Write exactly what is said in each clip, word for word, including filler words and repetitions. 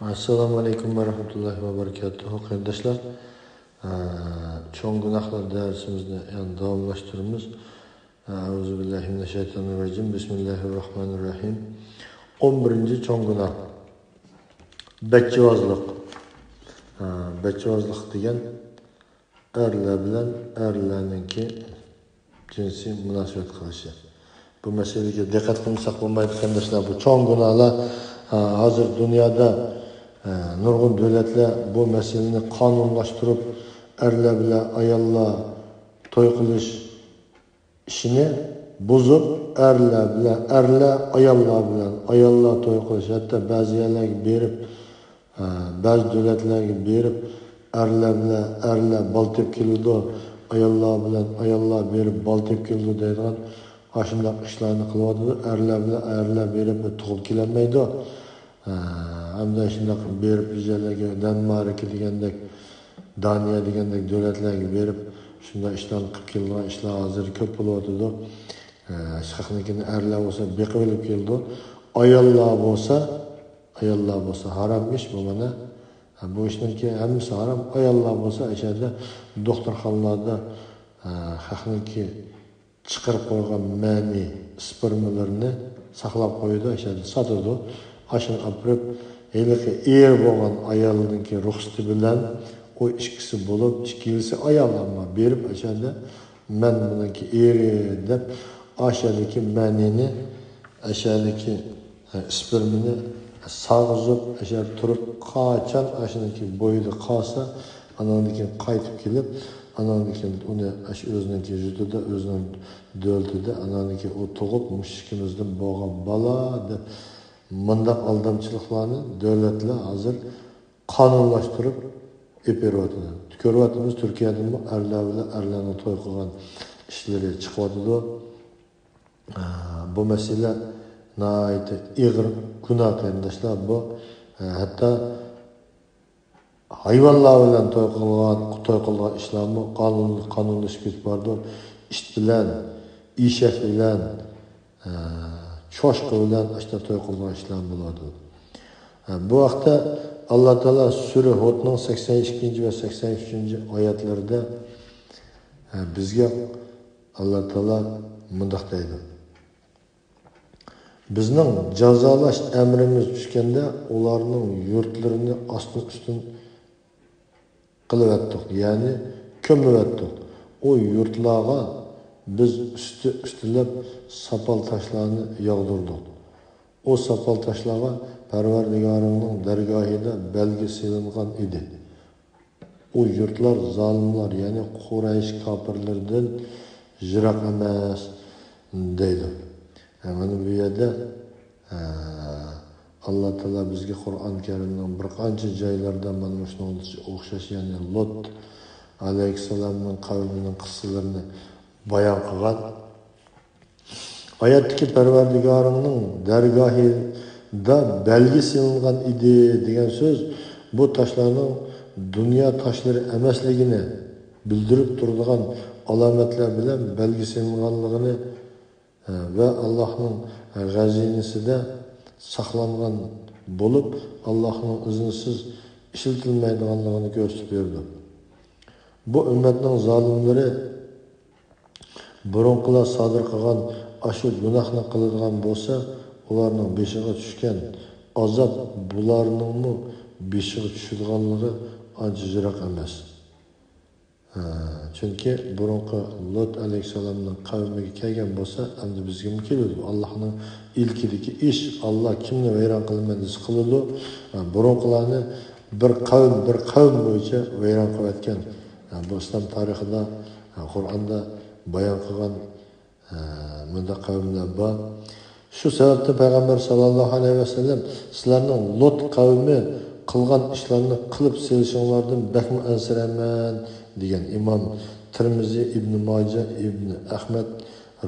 ئەسسالامۇ ئەلەيكۇم ۋە رەھمەتۇللاھى ۋە بەرىكاتۇھۇ، قېرىنداشلار. ئە، چوڭ گۇناھلار دەرسىمىزنى يەنە داۋاملاشتۇرىمىز. ئە، ئەئۇزۇ بىللاھى مىنەششەيتانىررەجىم. بىسمىللاھىررەھمانىررەھىم. ئون بىرىنچى چوڭ گۇناھ. بەچچىۋازلىق. ئە، بەچچىۋازلىق دېگەن ئەرلەر بىلەن ئەرلەرنىڭكى جىنسىي مۇناسىۋەت قىلىشى. بۇ مەسىلىگە دىققەت قىلمىساق بولمايدۇ، قېرىنداشلار. بۇ چوڭ گۇناھلار، ھا، ھازىر دۇنيادا، ھە، نۇرغۇن دۆلەتلەر بۇ مەسىلىنى قانۇنلاشتۇرۇپ، ئەرلەر بىلەن ئاياللار توي قىلىش ئىشىنى بۇزۇپ، ئەرلەر بىلەن ئەرلەر، ئاياللار بىلەن ئاياللار توي قىلىش، ھەتتا بەزى يەرلەرگە بېرىپ، ھە، بەزى دۆلەتلەرگە بېرىپ، ئەرلەر بىلەن ئەرلەر بالا تېپىپ كېلىدۇ، ئاياللار بىلەن ئاياللار بېرىپ بالا تېپىپ كېلىدۇ دەيدىغان ئاشۇنداق ئىشلارنى قىلىۋاتىدۇ. ئەرلەر بىلەن ئەرلەر بېرىپ تۇغۇپ كېلەلمەيدۇ. ھە، ئەمدى شۇنداق بېرىپ بىز يەرلەرگە دەنمارك دېگەندەك، دانىيە دېگەندەك دۆلەتلەرگە بېرىپ شۇنداق ئىشلارنى قىلىپ كېلىدىغان ئىشلار ھازىر كۆپ بولۇۋاتىدۇ. ھە، خەقنىڭكىنى ئەرلەر بولسا بېقىۋېلىپ كېلىدۇ. ئاياللار بولسا، ئاياللار بولسا ھارام ئىش بۇ مانا. ھە، بۇ ئىشنىڭكى ھەممىسى ھارام. ئاياللار بولسا ئەشەدە دوختۇرخانىلاردا، ھە، خەقنىڭكى چىقىرىپ قويغان مەنى، سپېرمىلىرىنى ساقلاپ قويىدۇ، ئەشەدە ساتىدۇ. ئاشۇنى ئاپىرىپ، ھېلىقى ئېرى بولغان ئايالنىڭكى رۇخسىتى بىلەن ئۇ ئىككىسى بولۇپ، ئىككىلىسى ئايال، ئەمما بېرىپ ئەشەدە، مەن بۇنىڭكى ئېرى دەپ، ئاشەدىكى مەنىنى، ئەشەدىكى، ھە، سپېرمىنى ساغىزىپ، ئەشە تۇرۇپ، قاچان ئاشۇنىڭكى بويىدا قالسا، ئاناندىن كېيىن قايتىپ كېلىپ، ئاناندىن كېيىن ئۇنى ئاشۇ ئۆزىنىڭكى يۇرتىدا، ئۆزىنىڭ دۆلىتىدە، ئاناندىن كېيىن ئۇ تۇغۇپ، مۇشۇ ئىككىمىزدىن بولغان بالا دەپ، مۇنداق ئالدامچىلىقلارنى دۆلەتلەر ھازىر قانۇنلاشتۇرۇپ ئېلىپ بېرىۋاتىدۇ. كۆرۈۋاتىمىز، تۈركىيەدىمۇ ئەرلەر بىلەن ئەرلەرنىڭ توي قىلغان ئىشلىرى چىقىۋاتىدۇ. ئە، بۇ مەسىلە ناھايىتى ئېغىر گۇناھ، قېرىنداشلار. بۇ، ئە، ھەتتا ھايۋانلار بىلەن توي قىلغان، توي قىلغان ئىشلارمۇ قانۇن، قانۇنلىشىپ كېتىپ بارىدۇ. ئىت بىلەن، ئېشەك بىلەن، ئە، چوشقا بىلەن ئاشۇنداق توي قىلغان ئىشلار بولىدۇ. ئە، بۇ ھەقتە ئاللا تائالا سۈرە ھۇدنىڭ سەكسەن ئىككىنچى ۋە سەكسەن ئۈچىنچى ئايەتلىرىدە، ئە، بىزگە ئاللا تائالا مۇنداق دەيدۇ: بىزنىڭ جازالاش ئەمرىمىز چۈشكەندە، ئۇلارنىڭ يۇرتلىرىنى ئاستىن-ئۈستۈن قىلىۋەتتۇق، يەنى كۆمۈۋەتتۇق. ئۇ يۇرتلارغا بىز ئۈستى ئۈستىلەپ ساپال تاشلارنى ياغدۇردۇق. ئۇ ساپال تاشلارغا پەرۋەردىگارىڭنىڭ دەرگاھىدا بەلگە سېلىنغان ئىدى. ئۇ يۇرتلار زالىملار، يەنى قۇرەيش كاپىرلىرىدىن يىراق ئەمەس، دەيدۇ. ھە، مانا بۇ يەردە، ھە، ئاللا تائالا بىزگە قۇرئان كەرىمنىڭ بىر قانچە جايلىرىدا مانا مۇشۇنىڭغا ئوخشاش، يەنى لۇت ئەلەيھىسسالامنىڭ قەۋمىنىڭ قىسسىلىرىنى بايان قىلغان. ئايەتتىكى پەرۋەردىگارىڭنىڭ دەرگاھىدا بەلگە سېلىنغان ئىدى دېگەن سۆز بۇ تاشلارنىڭ دۇنيا تاشلىرى ئەمەسلىكىنى بىلدۈرۈپ تۇرىدىغان ئالامەتلەر بىلەن بەلگە سېلىنغانلىقىنى، ھە، ۋە ئاللاھنىڭ غەزىنىسىدە ساقلانغان بولۇپ، ئاللاھنىڭ ئىزنىسىز ئىشلىتىلمەيدىغانلىقىنى كۆرسىتىپ بېرىدۇ. بۇ ئۈممەتنىڭ زالىملىرى بۇرۇنقىلار سادىر قىلغان ئاشۇ گۇناھنى قىلىدىغان بولسا، ئۇلارنىڭ بېشىغا چۈشكەن ئازاب بۇلارنىڭمۇ بېشىغا چۈشىدىغانلىقى ئانچە يىراق ئەمەس. ھە، چۈنكى بۇرۇنقى لۇت ئەلەيھىسسالامنىڭ قەۋمىگە كەلگەن بولسا، ئەمدى بىزگىمۇ كېلىدۇ. ئاللاھنىڭ ئىلكىدىكى ئىش، ئاللا كىمنى ۋەيران قىلىمەن دېسە قىلىدۇ. ھە، بۇرۇنقىلارنى بىر قەۋم، بىر قەۋم بويىچە ۋەيران قىلىۋەتكەن. ھە، بۇ ئىسلام تارىخىدا، ھە، قۇرئاندا بايان قىلغان، ھە، مۇنداق قەۋملەر بار. شۇ سەۋەبتىن پەيغەمبەر ساللاللاھۇ ئەلەيھى ۋەسەللەم، سىلەرنىڭ لۇت قەۋمى قىلغان ئىشلارنى قىلىپ سېلىشىڭلاردىن بەكمۇ ئەنسىرەيمەن، دېگەن. ئىمام تىرمىزى، ئىبنى ماجە، ئىبنى ئەخمەت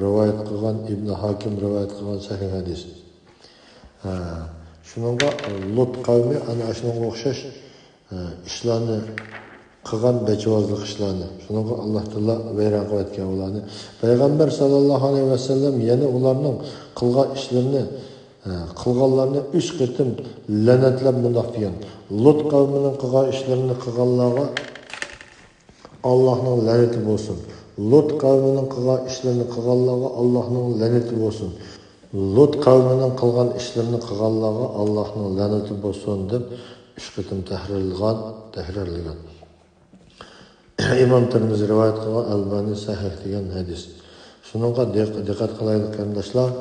رىۋايەت قىلغان، ئىبنى ھاكىم رىۋايەت قىلغان سەھىھ ھەدىس. ھە، شۇنىڭغا لۇت قەۋمى ئەنە شۇنىڭغا ئوخشاش، ھە، ئىشلارنى قىلغان، بەچچىۋازلىق ئىشلارنى. شۇنىڭغا ئاللا تائالا ۋەيران قىلىۋەتكەن ئۇلارنى. پەيغەمبەر ساللاللاھۇ ئەلەيھى ۋەسەللەم يەنە ئۇلارنىڭ قىلغان ئىشلىرىنى، قىلغانلارنى ئۈچ قېتىم لەنەتلەپ مۇنداق دېگەن: لۇت قەۋمىنىڭ قىلغان ئىشلىرىنى قىلغانلارغا ئاللاھنىڭ لەنىتى بولسۇن. لۇت قەۋمىنىڭ قىلغان ئىشلىرىنى قىلغانلارغا ئاللاھنىڭ لەنىتى بولسۇن. لۇت قەۋمىنىڭ قىلغان ئىشلىرىنى قىلغانلارغا ئاللاھنىڭ لەنىتى بولسۇن دەپ ئۈچ قېتىم تەھرىرلىغان، تەھرىرلىگەن. ئىمام تىرمىزى رىۋايەت قىلغان، ئەلبانى سەھىھ دېگەن ھەدىس. شۇنىڭغا دىق-، دىققەت قىلايلى، قېرىنداشلار.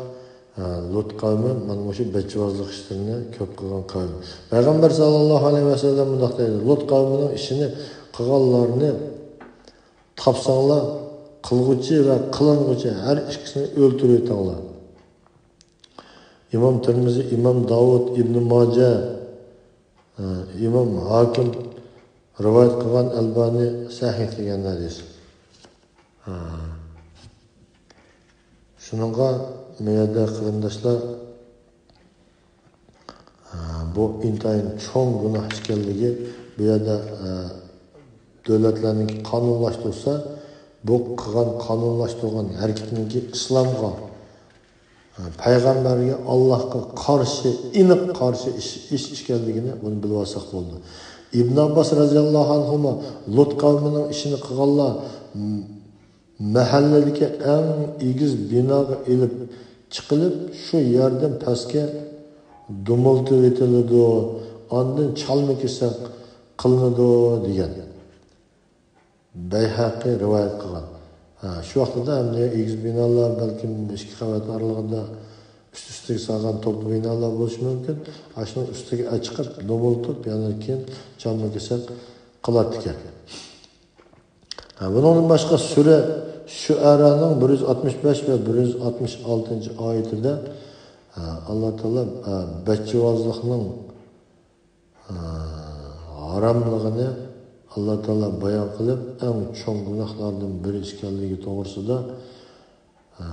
ھە، لۇت قەۋمى مانا مۇشۇ بەچچىۋازلىق ئىشلىرىنى كۆپ قىلغان قەۋم. پەيغەمبەر ساللاللاھۇ ئەلەيھى ۋەسەللەم مۇنداق دەيدۇ: لۇت قەۋمىنىڭ ئىشىنى قىلغانلارنى تاپساڭلار، قىلغۇچى ۋە قىلىنغۇچى ھەر ئىككىسىنى ئۆلتۈرۈۋېتىڭلار. ئىمام تىرمىزى، ئىمام داۋۇد، ئىبنى ماجە، ئىمام ھاكىم رىۋايەت قىلغان، ئەلبانى سەھىھ دېگەن ھەدىس. شۇنىڭغا بۇ يەردە، قېرىنداشلار، بۇ ئىنتايىن چوڭ گۇناھ ئىكەنلىكى، بۇ يەردە دۆلەتلەرنىڭكى قانۇنلاشتۇرسا، بۇ قىلغان، قانۇنلاشتۇرغان ھەرىكىتىنىڭكى ئىسلامغا، پەيغەمبەرگە، ئاللاھقا قارشى، ئېنىق قارشى ئىش، ئىش ئىكەنلىكىنى بۇنى بىلىۋالساق بولىدۇ. ئىبن ئابباس رەزىياللاھۇ ئەنھۇما، لۇت قەۋمىنىڭ ئىشىنى قىلغانلار، م-، مەھەللىدىكى ئەڭ ئېگىز بىناغا ئېلىپ چىقىلىپ، شۇ يەردىن پەسكە دومۇلتۇۋېتىلىدۇ، ئاندىن چالما-كېسەك قىلىنىدۇ، دېگەن. بەيھەقى رىۋايەت قىلغان. ھە، شۇ ۋاقتىدا ئەمدى ئېگىز بىنالار، بەلكىم ئىككى قەۋەت ئارىلىقىدا ئۈست-ئۈستىگە سالغان توپا بىنالار بولۇشى مۇمكىن. ئاشۇنىڭ ئۈستىگە ئەچىقىپ، دومۇلتۇپ، يەنە كېيىن چالما-كېسەك قىلاتتىكەن. ھە، بۇنىڭدىن باشقا سۈرە شۇئەرانىڭ بىر يۈز ئاتمىش بەش ۋە بىر يۈز ئاتمىش ئالتىنچى ئايىتىدە، ھە، ئاللا تائالا، ھە، بەچچىۋازلىقنىڭ ھاراملىقىنى ئاللا تائالا بايان قىلىپ، ئەڭ چوڭ گۇناھلاردىن بىرى ئىكەنلىكى توغرىسىدا، ھە،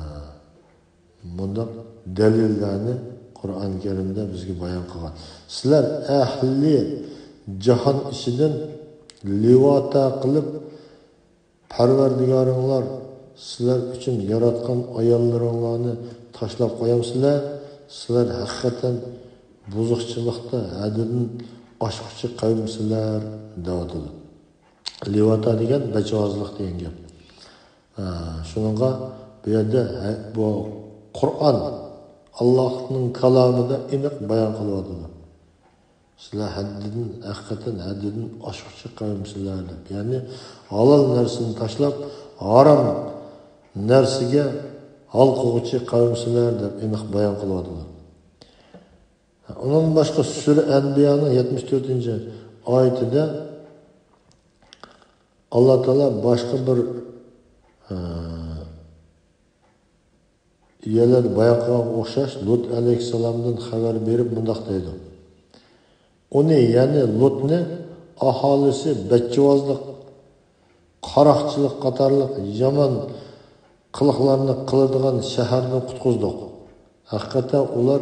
مۇنداق دەلىللەرنى قۇرئان كەرىمدە بىزگە بايان قىلغان. سىلەر ئەھلى جاھان ئىچىدىن لىۋاتا قىلىپ، پەرۋەردىگارىڭلار سىلەر ئۈچۈن ياراتقان ئاياللىرىڭلارنى تاشلاپ قويامسىلەر؟ سىلەر ھەقىقەتەن بۇزۇقچىلىقتا ھەددىدىن ئاشقۇچى قەۋمسىلەر؟ دەۋاتىدۇ. لىۋاتا دېگەن بەچۋازلىق دېگەن گەپ. ھە، شۇنىڭغا بۇ يەردە، ھە، بۇ قۇرئان، ئاللاھنىڭ كالامىدا ئېنىق بايان قىلىۋاتىدۇ. سىلەر ھەددىدىن، ھەقىقەتەن ھەددىدىن ئاشقۇچى قەۋمسىلەر دەپ. يەنى ھالال نەرسىنى تاشلاپ، ھارام نەرسىگە ھالقىغۇچى قەۋمسىلەر دەپ ئېنىق بايان قىلىۋاتىدۇ. ئۇنىڭدىن باشقا سۈرە ئەنبىيانىڭ يەتمىش تۆتىنچى ئايىتىدە ئاللا تائالا باشقا بىر، ئە، يەرلەردە بايان قىلغانغا ئوخشاش لۇت ئەلەيھىسسالامدىن خەۋەر بېرىپ مۇنداق دەيدۇ: ئۇنى، يەنى لۇتنى ئاھالىسى بەچچىۋازلىق، قاراقچىلىق قاتارلىق يامان قىلىقلارنى قىلىدىغان شەھەردىن قۇتقۇزدۇق. ھەقىقەتەن ئۇلار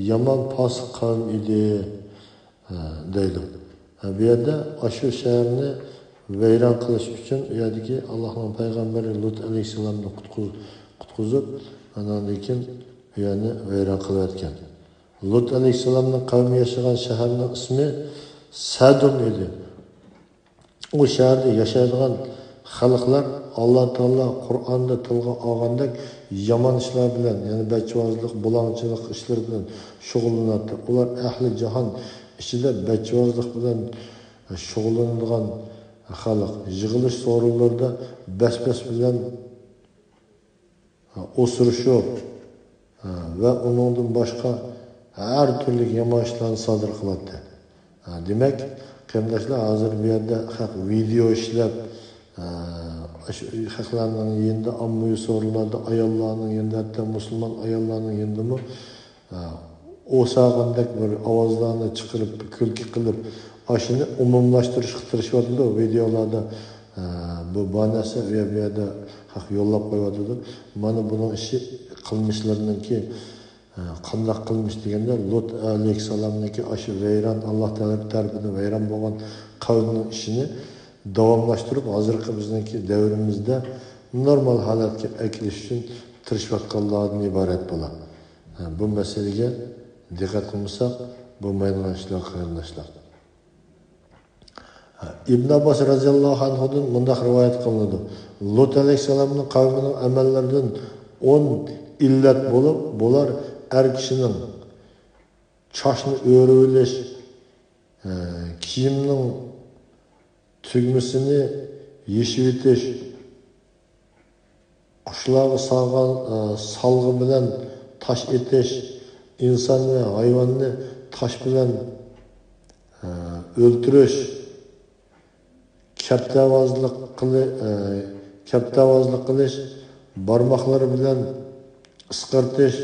يامان پاسىق قەۋم ئىدى. ھە، دەيدۇ. ھە، بۇ يەردە ئاشۇ شەھەرنى ۋەيران قىلىش ئۈچۈن، ئۇ يەردىكى ئاللاھنىڭ پەيغەمبىرى لۇت ئەلەيھىسسالامنى قۇتقۇز-، قۇتقۇزۇپ، ئاندىن كېيىن ئۇ يەرنى ۋەيران قىلىۋەتكەن. لۇت ئەلەيھىسسالامنىڭ قەۋمى ياشىغان شەھەرنىڭ ئىسمى سەدۇم ئىدى. ئۇ شەھەردە ياشايدىغان خەلقلەر ئاللا تائالا قۇرئاندا تىلغا ئالغاندەك يامان ئىشلار بىلەن، يەنى بەچۋازلىق، بۇلاڭچىلىق ئىشلىرى بىلەن شۇغۇللىناتتى. ئۇلار ئەھلى جاھان ئىچىدە بەچۋازلىق بىلەن شۇغۇللىنىدىغان خەلق. يىغىلىش سورۇنلىرىدا بەس-بەس بىلەن ئوسۇرۇشۇپ، ھە، ۋە ئۇنىڭدىن باشقا ھەر تۈرلۈك يامان ئىشلارنى سادىر قىلاتتى. ھە، دېمەك، قېرىنداشلار، ھازىر بۇ يەردە خەق ۋىدېئو ئىشلەپ، ھە، ئاشۇ خەقلەرنىڭ يېنىدا، ئاممىۋى سورۇنلاردا، ئاياللارنىڭ يېنىدا، ھەتتا مۇسۇلمان ئاياللارنىڭ يېنىدىمۇ، ھە، ئوساغاندەك بىر ئاۋازلارنى چىقىرىپ، كۈلكە قىلىپ، ئاشۇنى ئومۇملاشتۇرۇشقا تىرىشىۋاتىدۇ ۋىدېئولاردا. ھە، بۇ بار نەرسە ئۇ يەر، بۇ يەردە خەق يوللاپ قويۇۋاتىدۇ. مانا بۇنىڭ ئىشى، قىلمىشلىرىنىڭكى، ھە، قانداق قىلمىش دېگەندە، لۇت ئەلەيھىسسالامنىڭكى ئاشۇ ۋەيران، ئاللا تەئالا تەرىپىدىن ۋەيران بولغان قەۋمنىڭ ئىشىنى داۋاملاشتۇرۇپ، ھازىرقى بىزنىڭكى دەۋرىمىزدە نورمال ھالەتكە ئەكېلىش ئۈچۈن تىرىشىۋاتقانلاردىن ئىبارەت بۇلار. ھە، بۇ مەسىلىگە دىققەت قىلمىساق بولمايدىغان ئىشلار، قېرىنداشلار. ئىبن ئابباس رەزىياللاھۇ ئەنھۇدىن مۇنداق رىۋايەت قىلىنىدۇ: لۇت ئەلەيھىسسالامنىڭ قەۋمىنىڭ ئەمەللىرىدىن ئون ئىللەت بولۇپ، بۇلار ئەر كىشىنىڭ چاچنى ئۆرۈۋېلىش، ئە، كىيىمنىڭ تۈگمىسىنى يېشىۋېتىش، قۇشلارغا سالغان، ئە، سالغى بىلەن تاش ئېتىش، ئىنسان ۋە ھايۋاننى تاش بىلەن، ئە، ئۆلتۈرۈش، كەپتەۋازلىق قىلى-، ئە، كەپتەۋازلىق قىلىش، بارماقلىرى بىلەن ئىسقىرتىش،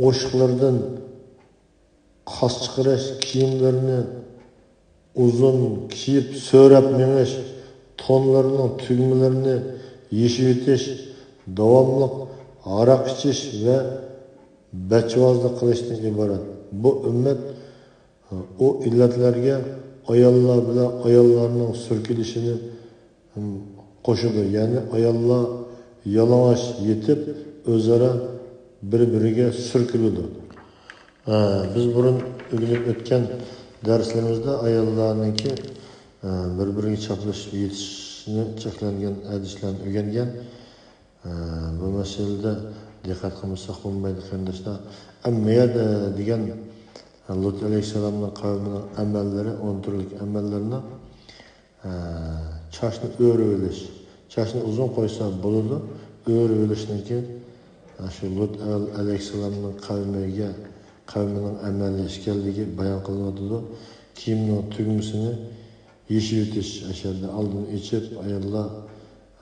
ئوشۇقلىرىدىن قاس چىقىرىش، كىيىملىرىنى ئۇزۇن كىيىپ سۆرەپ مېڭىش، تونلىرىنىڭ تۈگمىلىرىنى يېشىۋېتىش، داۋاملىق ھاراق ئىچىش ۋە بەچۋازلىق قىلىشتىن ئىبارەت. بۇ ئۈممەت ئۇ ئىللەتلەرگە ئاياللار بىلەن ئاياللارنىڭ سۈركىلىشىنى قوشىدۇ. يەنى ئاياللار يالىڭاچ يېتىپ، ئۆزئارا بىر-بىرىگە سۈركىلىدۇ. ھە، بىز بۇرۇن ئۆگىنىپ ئۆتكەن دەرسلىرىمىزدە ئاياللارنىڭكى، ھە، بىر-بىرىگە چاپلىشىپ يېتىشىنى چەكلەنگەن ھەدىسلەرنى ئۆگەنگەن. ھە، بۇ مەسىلىدە دىققەت قىلمىساق بولمايدۇ، قېرىنداشلار. ئەمما يەردە دېگەن لۇت ئەلەيھىسسالامنىڭ قەۋمىنىڭ ئەمەللىرى، ئون تۈرلۈك ئەمەللىرىنىڭ، ئە، چاچنى ئۆرۈۋېلىش. چاچنى ئۇزۇن قويسا بولىدۇ. ئۆرۈۋېلىشنىڭكى، ئە، شۇ لۇت ئەل-، ئەلەيھىسسالامنىڭ قەۋمىگە، قەۋمىنىڭ ئەمەلى ئىكەنلىكى بايان قىلىنىۋاتىدۇ. كىيىمنىڭ تۈگمىسىنى يېشىۋېتىش، ئەشەددىي ئالدىن ئېچىپ، ئاياللار،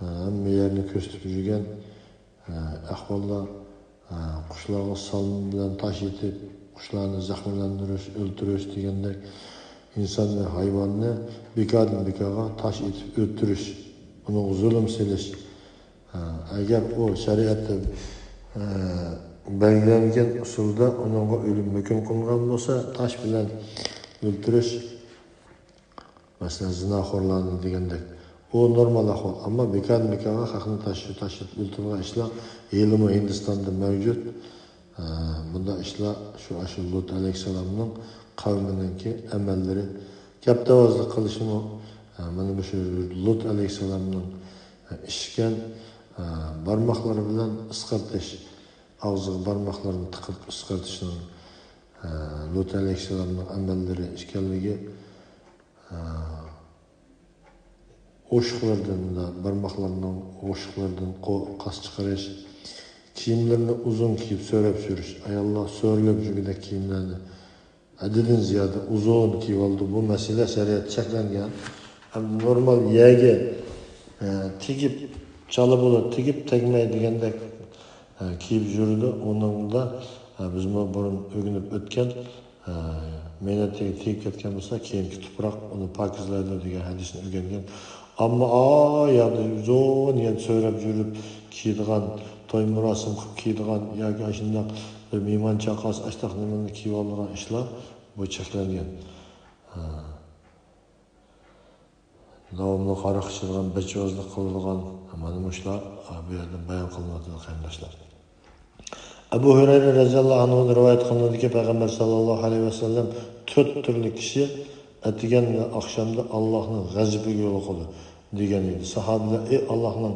ئە، ھەممە يەرنى كۆرسىتىپ يۈرگەن، ئە، ئەھۋاللار، ئە، قۇشلارغا سالما بىلەن تاش ئېتىپ، قۇشلارنى زەخىملەندۈرۈش، ئۆلتۈرۈش دېگەندەك، ئىنسان ۋە ھايۋاننى بىكاردىن بىكارغا تاش ئېتىپ ئۆلتۈرۈش، ئۇنىڭغا زۇلۇم سېلىش. ئە، ئەگەر ئۇ شەرىئەتتە، ئە، بەلگىلەنگەن ئۇسۇلدا ئۇنىڭغا ئۆلۈم ھۆكۈم قىلىنغان بولسا، تاش بىلەن ئۆلتۈرۈش، مەسىلەن، زىناخورلارنى دېگەندەك، ئۇ نورمال ئەھۋال. ئەمما بىكاردىن بىكارغا خەقنى تاش-، تاشلاپ ئۆلتۈرىدىغان ئىشلار ھېلىمۇ ھىندىستاندا مەۋجۇت. ئە، بۇنداق ئىشلار شۇ، ئاشۇ لۇت ئەلەيھىسسالامنىڭ قەۋمىنىڭكى ئەمەللىرى. كەپتەۋازلىق قىلىشىمۇ، ئە، مانا مۇشۇ لۇت ئەلەيھىسسالامنىڭ، ئە، ئىشىكەن، ئە، بارماقلىرى بىلەن ئىسقىرتىش، ئاغزىغا بارماقلىرىنى تىقىپ ئىسقىرتىشنىڭ، ئە، لۇت ئەلەيھىسسالامنىڭ ئەمەللىرى ئىكەنلىكى، ئوشۇقلىرىدىن، بارماقلىرىنىڭ ئوشۇقلىرىدىن قو-، قاس چىقىرىش، كىيىملىرىنى ئۇزۇن كىيىپ سۆرەپ يۈرۈش، ئاياللار سۆرىلىپ يۈرگۈدەك كىيىملەرنى ھەددىدىن زىيادە ئۇزۇن كىيىۋالىدۇ. بۇ مەسىلە شەرىئەتتە چەكلەنگەن. ھەم نورمال يەرگە، ئە، تېگىپ، چالا بولا تېگىپ، تەگمەي دېگەندەك، ئە، كىيىپ يۈرىدۇ. ئۇنىڭدا، ئە، بىزمۇ بۇرۇن ئۆگىنىپ ئۆتكەن، ئە، مەينەت تېگىپ كەتكەن بولسا، كېيىنكى تۇپراق ئۇنى پاكىزلايدۇ دېگەن ھەدىسنى ئۆگەنگەن. ئەمما ئا يەردە ئۇزۇن يەر سۆرەپ يۈرۈپ كىيىدىغان، توي مۇراسىم قىلىپ كىيىدىغان ياكى ئاشۇنداق بىر مېھمان چاقىرسا ئاشتاق نېمىنى كىيىۋالىدىغان ئىشلار بۇ چەكلەنگەن. ھە. داۋاملىق ھاراق ئىچىدىغان، بەچۋازلىق قىلىدىغان، مانا مۇشۇلار بۇ يەردە بايان قىلىنىۋاتىدۇ، قېرىنداشلار. ئەبۇ ھۇرەيرە رەزىياللاھۇ ئەنھۇدىن رىۋايەت قىلىنىدۇكى، پەيغەمبەر ساللاللاھۇ ئەلەيھى ۋەسەللەم تۆت تۈرلۈك كىشى ئەتىگەن ۋە ئاخشامدا ئاللاھنىڭ غەزىپىگە يولۇقىدۇ دېگەن ئىدى. ساھابىلەر، ئەي ئاللاھنىڭ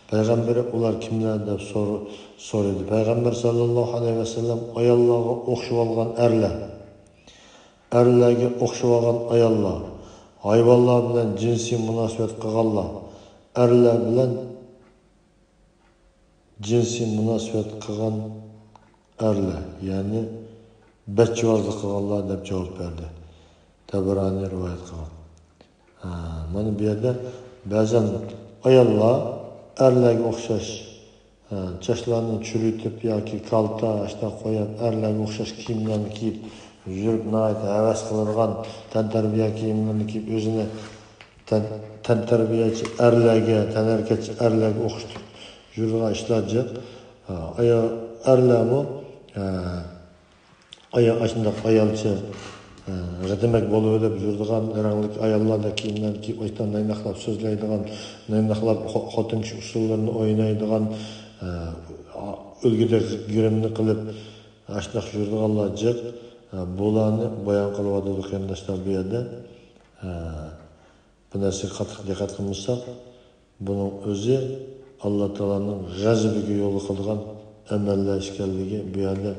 پەيغەمبىرى، ئۇلار كىملەر؟ دەپ سور-، سورىدى. پەيغەمبەر ساللاللاھۇ ئەلەيھى ۋەسەللەم، ئاياللارغا ئوخشىۋالغان ئەرلەر، ئەرلەرگە ئوخشىۋالغان ئاياللار، ھايۋانلار بىلەن جىنسىي مۇناسىۋەت قىلغانلار، ئەرلەر بىلەن جىنسىي مۇناسىۋەت قىلغان ئەرلەر، يەنى بەچچىۋازلىق قىلغانلار دەپ جاۋاب بەردى. تەبەرانى رىۋايەت قىلغان. ھە، مانا بۇ يەردە بەزەن ئاياللار ئەرلەرگە ئوخشاش، ھە، چاچلارنى چۈرۈتۈپ ياكى كالتا، ئاشۇنداق قويۇپ، ئەرلەرگە ئوخشاش كىيىملەرنى كىيىپ يۈرۈپ، ناھايىتى ھەۋەس قىلىدىغان تەنتەربىيە كىيىملىرىنى كىيىپ، ئۆزىنى تەن-، تەنتەربىيەچى ئەرلەرگە، تەنھەرىكەتچى ئەرلەرگە ئوخشىتىپ يۈرىدىغان ئىشلار جىق. ھە، ئايال، ئەرلەرمۇ، ھە، ئايا-، ئاشۇنداق ئايالچە، ئە، غىدىمەك بولۇۋېلىپ يۈرىدىغان، رەڭلىك ئاياللاردەك كىيىملەرنى كىيىپ، ئاشۇنداق نايناقلاپ سۆزلەيدىغان، نايناقلاپ خو-، خوتۇن كىشى ئۇسسۇللىرىنى ئوينايدىغان، ئە، ئۆلگۈدەك گىرىمنى قىلىپ، ئاشۇنداق يۈرىدىغانلار جىق. ھە، بۇلارنى بايان قىلىۋاتىدۇ قېرىنداشلار بۇ يەردە. ھە، بۇ نەرسىگە قاتتىق دىققەت قىلمىساق، بۇنىڭ ئۆزى ئاللا تائالانىڭ غەزىپىگە يولۇقىدىغان ئەمەللەر ئىكەنلىكى بۇ يەردە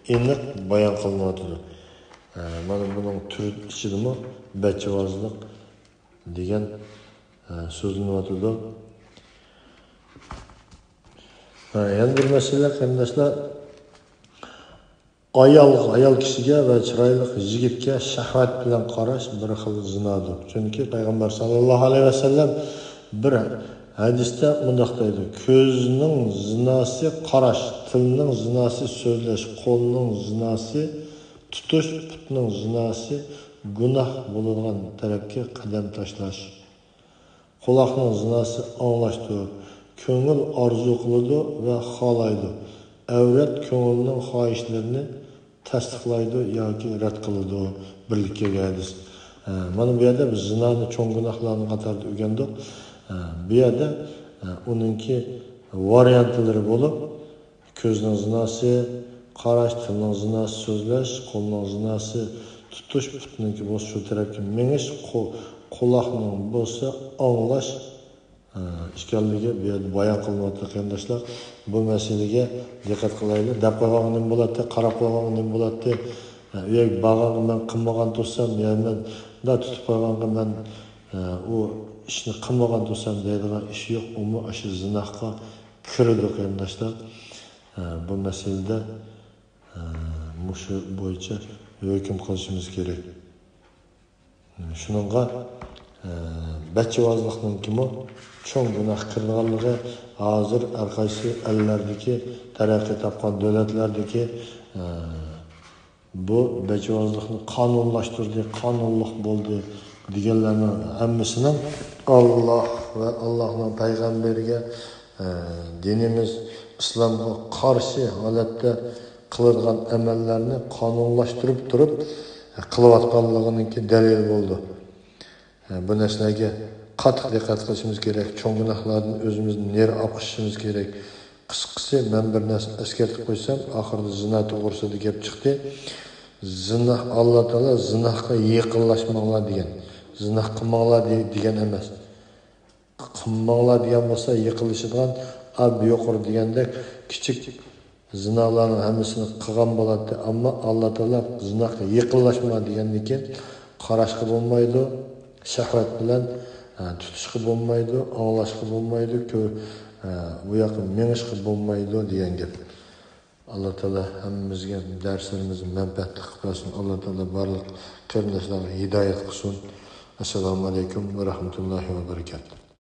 ئېنىق بايان قىلىنىۋاتىدۇ. ھە، مانا بۇنىڭ تۈر ئىچىدىمۇ بەچچىۋازلىق دېگەن، ھە، سۆزلىنىۋاتىدۇ. ھە، يەنە بىر مەسىلە، قېرىنداشلار، ئايالغا، ئايال كىشىگە ۋە چىرايلىق يىگىتكە شەھۋەت بىلەن قاراش بىر خىل زىنادۇر. چۈنكى پەيغەمبەر ساللاللاھۇ ئەلەيھى ۋەسەللەم بىر ھەدىستە مۇنداق دەيدۇ: «كۆزنىڭ زىناسى قاراش، تىلنىڭ زىناسى سۆزلەش، قولنىڭ زىناسى تۇتۇش، پۇتنىڭ زىناسى گۇناھ بولىدىغان تەرەپكە قەدەم تاشلاش. قۇلاقنىڭ زىناسى ئاڭلاشتۇر. كۆڭۈل ئارزۇ قىلىدۇ ۋە خالايدۇ. ئەۋرەت كۆڭۈلنىڭ خاھىشلىرىنى تەستىقلايدۇ ياكى رەت قىلىدۇ.» بىرلىككە كەلگەن ھەدىس. ھە، مانا بۇ يەردە بىز زىنانى چوڭ گۇناھلارنىڭ قاتارىدا ئۆگەندۇق. ھە، بۇ يەردە، ھە، ئۇنىڭكى ۋارىيانتلىرى بولۇپ، كۆزنىڭ زىناسى قاراش، تىلنىڭ زىناسى سۆزلەش، قولنىڭ زىناسى تۇتۇش، پۇتنىڭكى بولسا شۇ تەرەپكە مېڭىش، قۇ-، قۇلاقنىڭ بولسا ئاڭلاش، ئە، ئىكەنلىكى بۇ يەردە بايان قىلىنىۋاتىدۇ، قېرىنداشلار. بۇ مەسىلىگە دىققەت قىلايلى. دەپ قويغانغا نېمە بولاتتى، قاراپ قويغانغا نېمە بولاتتى؟ ئە، ئۆيگە بارغانغا مەن قىلمىغان تۇرسام، يا مەن مۇنداق تۇتۇپ قويغانغا مەن، ئە، ئۇ ئىشنى قىلمىغان تۇرسام دەيدىغان ئىش يوق. ئۇمۇ ئاشۇ زىناغا كىرىدۇ، قېرىنداشلار. ئە، بۇ مەسىلىدە، ئە، مۇشۇ بويىچە ھۆكۈم قىلىشىمىز كېرەك. شۇنىڭغا، ئە، بەچچىۋازلىقنىڭكىمۇ چوڭ گۇناھقا كىرىدىغانلىقى ھازىر ھەر قايسى ئەللەردىكى، تەرەققىي تاپقان دۆلەتلەردىكى، ئە، بۇ بەچچىۋازلىقنى قانۇنلاشتۇردى، قانۇنلۇق بولدى دېگەنلەرنىڭ ھەممىسىنىڭ ئاللاھ ۋە ئاللاھنىڭ پەيغەمبىرىگە، ئە، دىنىمىز ئىسلامغا قارشى ھالەتتە قىلىدىغان ئەمەللەرنى قانۇنلاشتۇرۇپ تۇرۇپ، ئە، قىلىۋاتقانلىقىنىڭكى دەلىلى بولىدۇ. ھە، بۇ نەرسىلەرگە قاتتىق دىققەت قىلىشىمىز كېرەك. چوڭ گۇناھلاردىن ئۆزىمىزنى نېرى ئاپ قىلىشىمىز كېرەك. قىسقىسى، مەن بىر نەرسىنى ئەسكەرتىپ قويسام، ئاخىرىدا زىنا توغرىسىدا گەپ چىقتى. زىنا، ئاللا تائالا زىناغا يېقىنلاشماڭلار دېگەن. زىنا قىلماڭلار دې-، دېگەن ئەمەس. قىلماڭلار دېگەن بولسا، يېقىنلىشىدىغان، ئا، بۇ يۇقىرى دېگەندەك كىچىك زىنالارنىڭ ھەممىسىنى قىلغان بولاتتى. ئەمما ئاللا تائالا زىناغا يېقىنلاشما دېگەندىن كېيىن قاراشقا بولمايدۇ، شەھۋەت بىلەن، ئە، تۇتۇشقا بولمايدۇ، ئاڭلاشقا بولمايدۇ، كۆ-، ئە، بۇ ياققا مېڭىشقا بولمايدۇ دېگەن گەپ. ئاللا تائالا ھەممىمىزگە دەرسلىرىمىزنى مەنپەئەتلىك قىلىپ بەرسۇن. ئاللا تائالا بارلىق قېرىنداشلارغا ھىدايەت قىلسۇن. ئەسسالامۇ ئەلەيكۇم ۋە رەھمەتۇللاھى ۋە بەرىكاتۇھ.